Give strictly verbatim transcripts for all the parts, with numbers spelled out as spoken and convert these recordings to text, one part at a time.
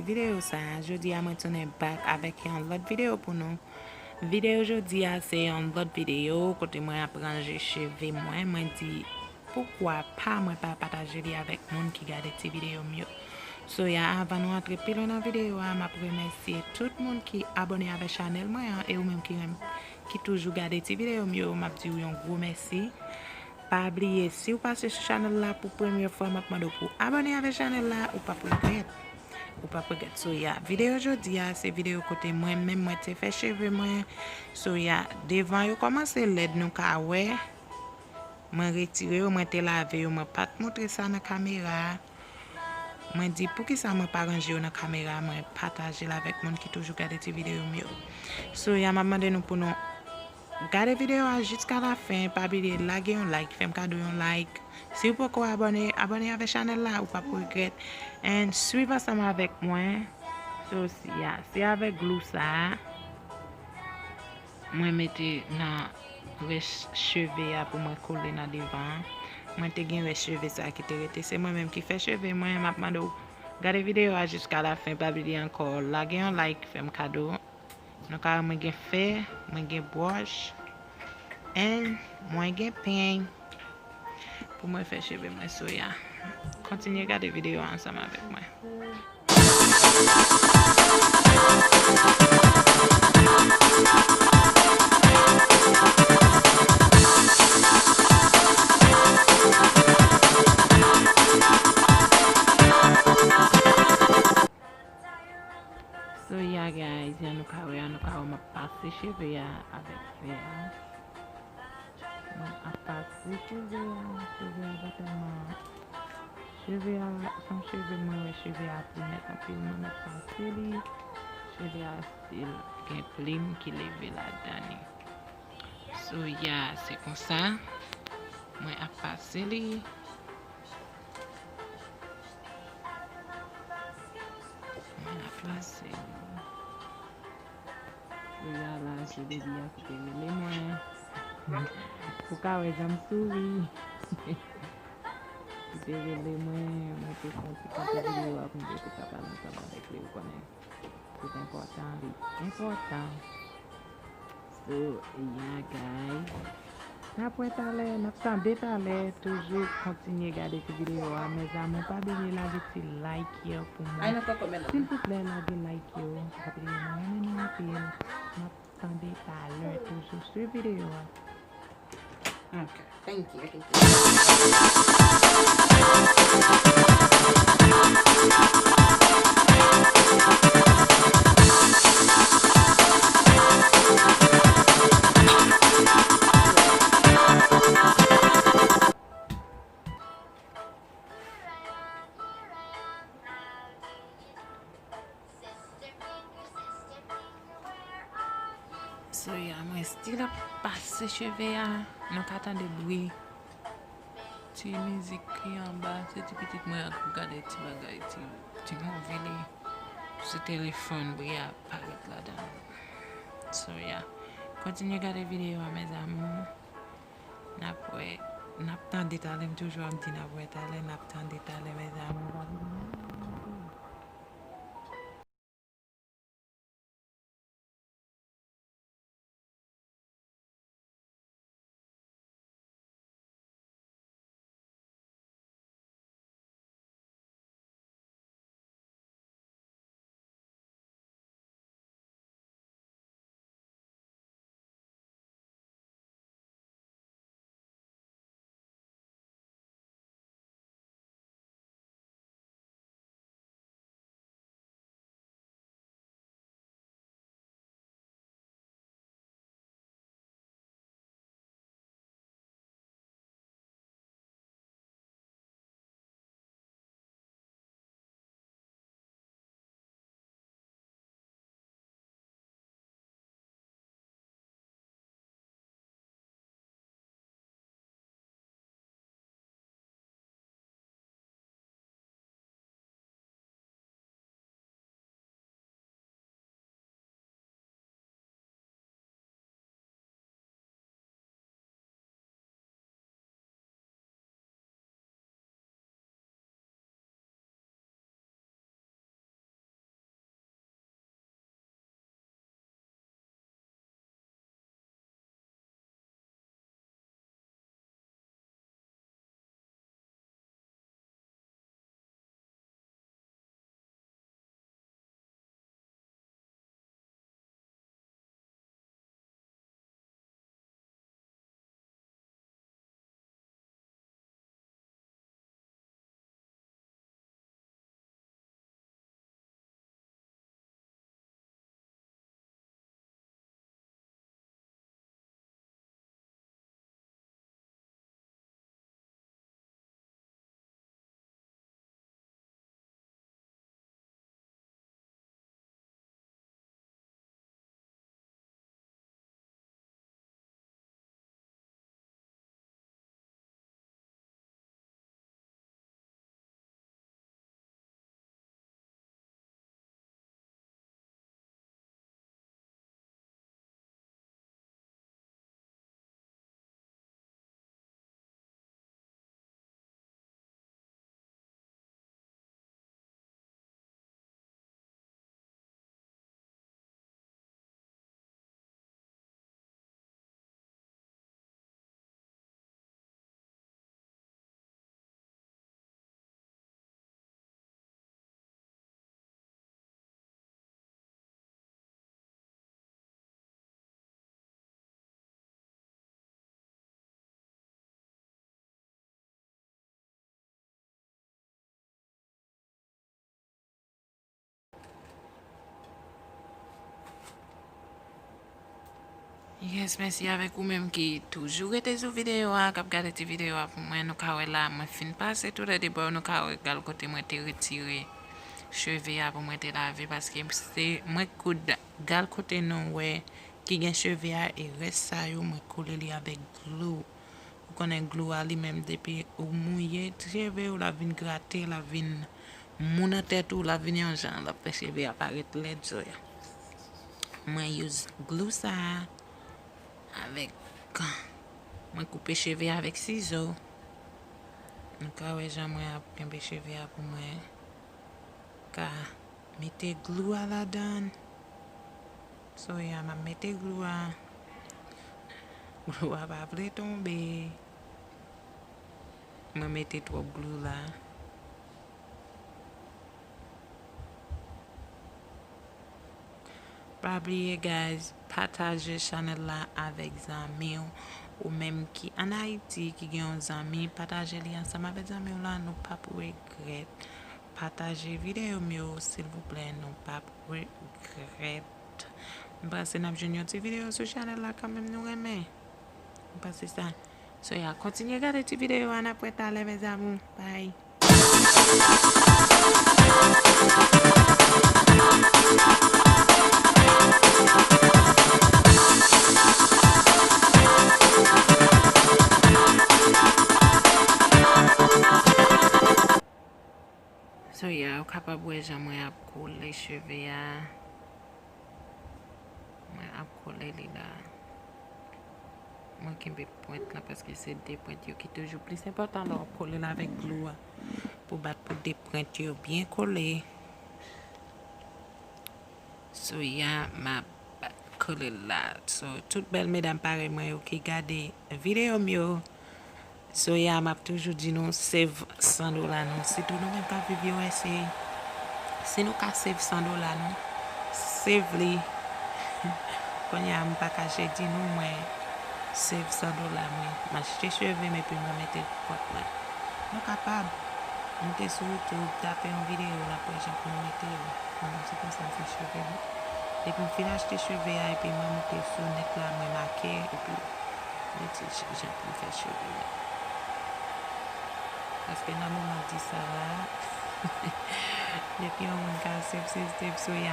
Videyo sa a, jodi a mwen tounen back avèk yon lòt videyo pou nou. Videyo jodi a se yon lòt videyo kote mwen ap ranje cheve mwen. Mwen di, poukwa pa mwen pa pataje li avèk moun ki gade ti videyo m yo. So ya, avan nou antre pi lwen nan videyo a, m ap remèsye tout moun ki abòne avèk chanèl mwen an, e ou menm ki renm-, ki toujou gade ti videyo m yo, m ap di w yon gwo mèsi. Pa bliye, si w pase sou chanèl la pou premye fwa, m ap mande w pou abòne avèk chanèl la, ou p ap regrèt. Ou p ap regrèt. So ya, videyo jodi a, se videyo kote mwen menm mwen te fè cheve mwen. So ya, devan yo kòmanse lèd, nou ka wè. Mwen retire yo, mwen te lave yo, mwen pa t montre sa nan kamera. Mwen di, poukisa mwen pa ranje yo nan kamera, mwen pataje l avèk moun ki toujou gade ti videyo m yo. So ya, m ap mande nou pou nou gade videyo a jiska la fen, pa bliye lage yon like, fè m kado yon like. Si w poko abòne, abòne avèk chanèl la, ou p ap regrèt. And swiv ansanm avèk mwen. So, si a, se avèk glou sa a, mwen mete nan rès cheve a pou mwen kole nan devan an. Mwen te gen rès cheve sa a ki te rete. Se mwen menm ki fè cheve mwen. M ap mande w gade videyo a jiska la fen. Pa bliye ankò, lage yon like, fè m kado. Nou ka wè mwen gen fè, mwen gen bwòch, and mwen gen peny pou mwen fè cheve mwen. So ya, kontinye gade videyo a ansanm avèk mwen. So ya guys, jan nou ka wè a, nou ka wè m ap pase cheve a avèk fè a. Mwen ap pase cheve a, cheve a pa tèlman, cheve a, fanm cheve mwen wè cheve a pi nèt anpil, mwen mèt pase li. Cheve a still gen plim ki leve ladan li. So ya, se konsa mwen ap pase li. Mwen ap pase li. Kounye a la, se Baby a ki te rele mwen. Ou ka wè jan m souri. Ki te rele mwen, mwen te fè yon ti kanpe videyo a pou m te ka pale ansanm avèk li, ou konnen. Se enpòtan, li enpòtan. So, ya, guys. N ap wè talè, n ap tande talè, toujou kontinye gade ti videyo a, mes amours, pa bliye lage ti like yo pou mwen. Silvouplè, lage like yo, pa bliye, mwen renmen nou anpil. N ap tande talè, toujou swiv videyo a. Ok. Thank you, thank you. So ya, mwen still ap pase cheve a. Nou ka tande bri ti mizik ki anba. Se ti pitit mwen an k ap gade ti bagay, ti, ti movie li. Sou telefòn, bri a parèt ladan. So ya, kontinye gade videyo a, mes amours. N ap wè, n ap tande talè, m toujou ap di n ap wè talè, n ap tande talè, mes amours. Yes, mèsi avèk ou menm ki toujou rete sou videyo a, k ap gade ti videyo a pou mwen. Nou ka wè la, mwen fin pase tou lè de bò, nou ka wè gal kote mwen te retire cheve a pou mwen te lave, paske se mwen koud gal kote nou wè ki gen cheve a, e rès sa yo mwen kole li avèk glou. Ou konnen glou a li menm depi ou mouye cheve ou, l ap vin grate, l ap vin mou nan tèt ou, l ap vin yon jan, l ap fè cheve a parèt lèd, so ya. Mwen use glou sa a avèk, mwen koupe cheve avèk sizo. Nou ka wè jan mwen ap kenbe cheve a pou mwen ka mete glou a ladan. So ya, m ap mete glou a. Glou a pa vle tonbe. Mwen mete twòp glou la. Pa bliye, guys, pataje chanèl la avèk zanmi w, ou menm ki ann Ayiti, ki gen yon zanmi, pataje li ansanm avèk zanmi w la, nou p ap regrèt. Pataje videyo m yo, silvouplè, nou p ap regrèt. M panse n ap jwenn yon ti videyo sou chanèl la kanmenm, nou renmen. M panse sa. So ya, kontinye gade ti videyo a, n ap wè talè, mes amours. Bye. So ya, ou kapab wè jan mwen ap kole cheve a. Mwen ap kole li la. Mwen kenbe pwent lan paske se de pwent yo ki toujou plis enpòtan lè w ap kole l avèk glou a. Pou bat pou de pwent yo byen kole. So ya, m ap kole l la. So, tout bèl medam parèy mwen yo ki gade videyo m yo. So ya, m ap toujou di nou, save san dola nou. Sitou nou menm k ap viv U S A, si nou ka save san dola nou, save li. Kounye a, m pa kache di nou, mwen save san dola mwen. M achte cheve m epi mwen mete l pou kont mwen. Nou kapab moute sou YouTube, tape yon videyo, n ap wè jan pou nou mete yo. Mwen menm, se konsa m fè cheve m. Depi m fin achte cheve a, epi mwen moute sou nèt la, mwen make, epi mwen di jan pou m fè cheve m. Paske nan moman di sa la, depi yon moun ka save, se Steve Soya.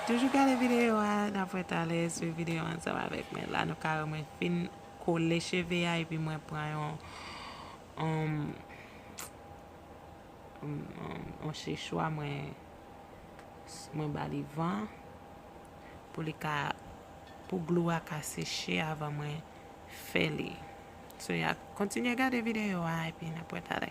Toujou gade videyo a, n ap wè talè, swiv videyo ansanm avèk mwen. La, nou ka wè mwen fin kole cheve a, epi mwen pran yon, yon, yon, yon sechwa, mwen, mwen ba li van pou li ka, pou glou a ka seche avan mwen fè li. So, ya, kontinye gade videyo a, epi n ap wè talè.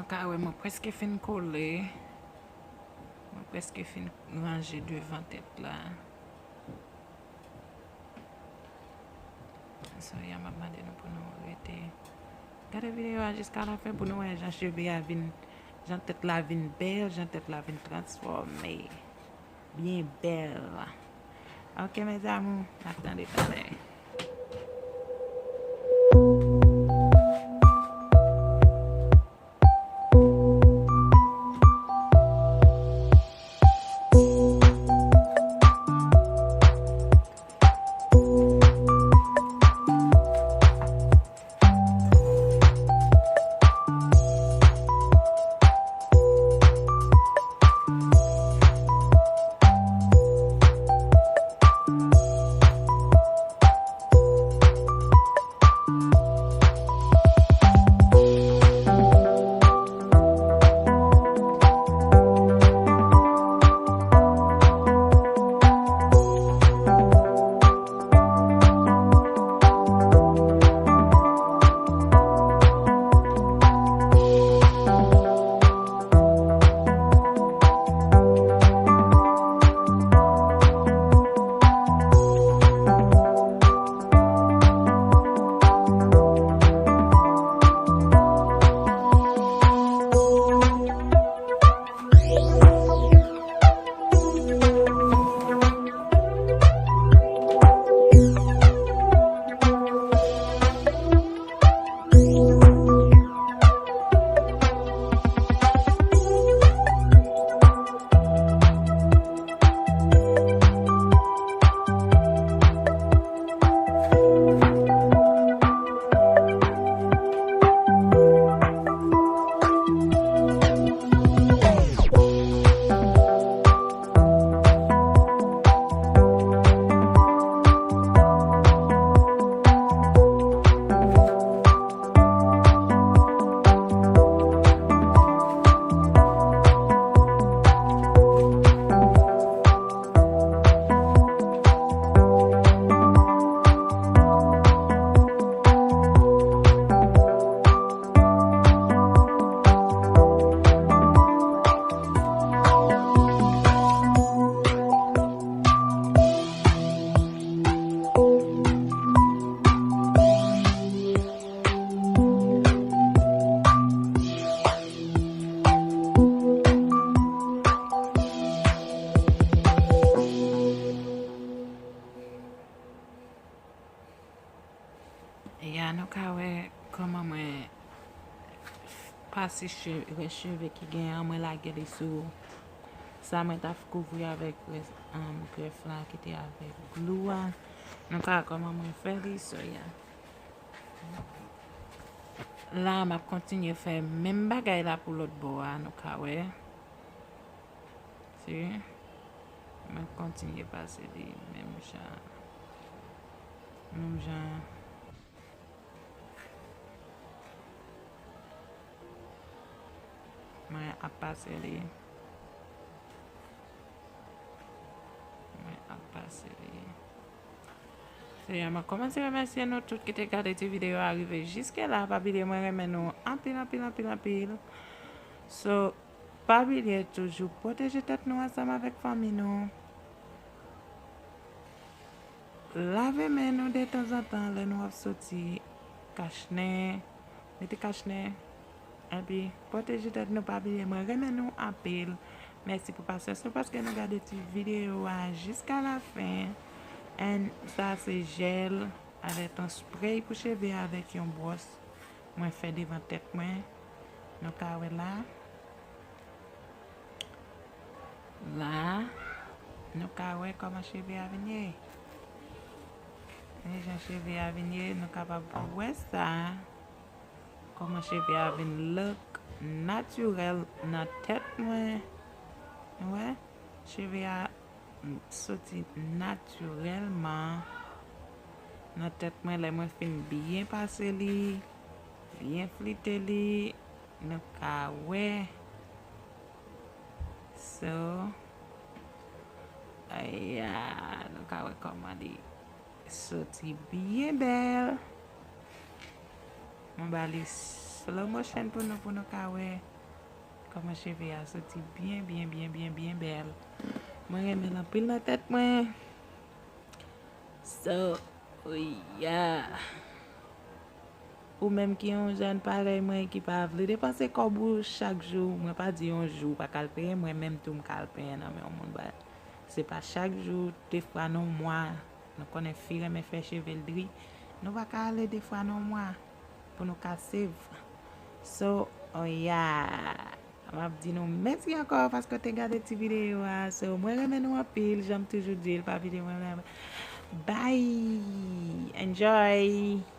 Ka wè mwen prèske fin kole. Mwen prèske fin ranje devan tèt la. So, ya m ap mande nou pou nou rete gade videyo a jiska lafen pou nou wè jan cheve a vin, jan tèt la vin bèl, jan tèt la vin transfòme. Byen bèl. Ok, mes amours, n ap tande talè. Ya, nou ka wè kòman mwen pase che-, rès cheve ki gen an, mwen lage li sou sa mwen t ap kouvri avèk rès, um, grèf la ki te avèk glou a. Nou ka wè kòman mwen fè li, so ya. La, m ap kontinye fè menm bagay la pou lòt bò a, nou ka wè. Si. Mwen kontinye pase li menm jan. Menm jan. Mwen ap pase li. Mwen ap pase li. Senyè, mwen kòmanse remèsye nou tout ki te gade ti videyo a rive jiske la. Pa bliye mwen renmen nou anpil, anpil, anpil, anpil. So, pa bliye toujou pwoteje tèt nou ansanm avèk fanmi nou. Lave men nou detanzantan lè nou ap soti. Kachnen, mete kachnen. Epi, pwoteje tèt nou, pa bliye, mwen renmen nou anpil. Mèsi pou pasyans nou paske nou gade ti videyo a jiska lafen. And sa se jèl avèk yon spray pou cheve avèk yon bwòs. Mwen fè devan tèt mwen. Nou ka wè la. La, nou ka wè kòman cheve a vin ye. Men jan cheve a vin ye, nou kapab wè sa. Kòman cheve a vin look natirèl nan tèt mwen. Nou wè? Cheve a soti natirèlman nan tèt mwen lè mwen fin byen pase li, byen flite li, nou ka wè. So, aya, nou ka wè kòman li soti byen bèl. Mwen ba li slow motion pou nou, pou nou ka wè Mwen cheve a soti byen, byen, byen, byen, byen bèl. Mwen renmen l anpil nan tèt mwen. So, yeah. Ou menm ki yon jèn parèy mwen ki pa vle depanse kòb ou chak jou, mwen pa di yon jou ou pa ka al penyen, mwen menm tou m ka al penyen nan men yon moun. But se pa chak jou, de fwa nan mwa. Nou konnen fi renmen fè cheve l dri. Nou pa ka ale de fwa nan mwa pou nou ka save. So, oh yeah. M ap di nou mèsi ankò paske w te gade ti videyo a. So, mwen renmen nou anpil, jan m toujou di l, pa vide mwen renmen. Bye! Enjoy!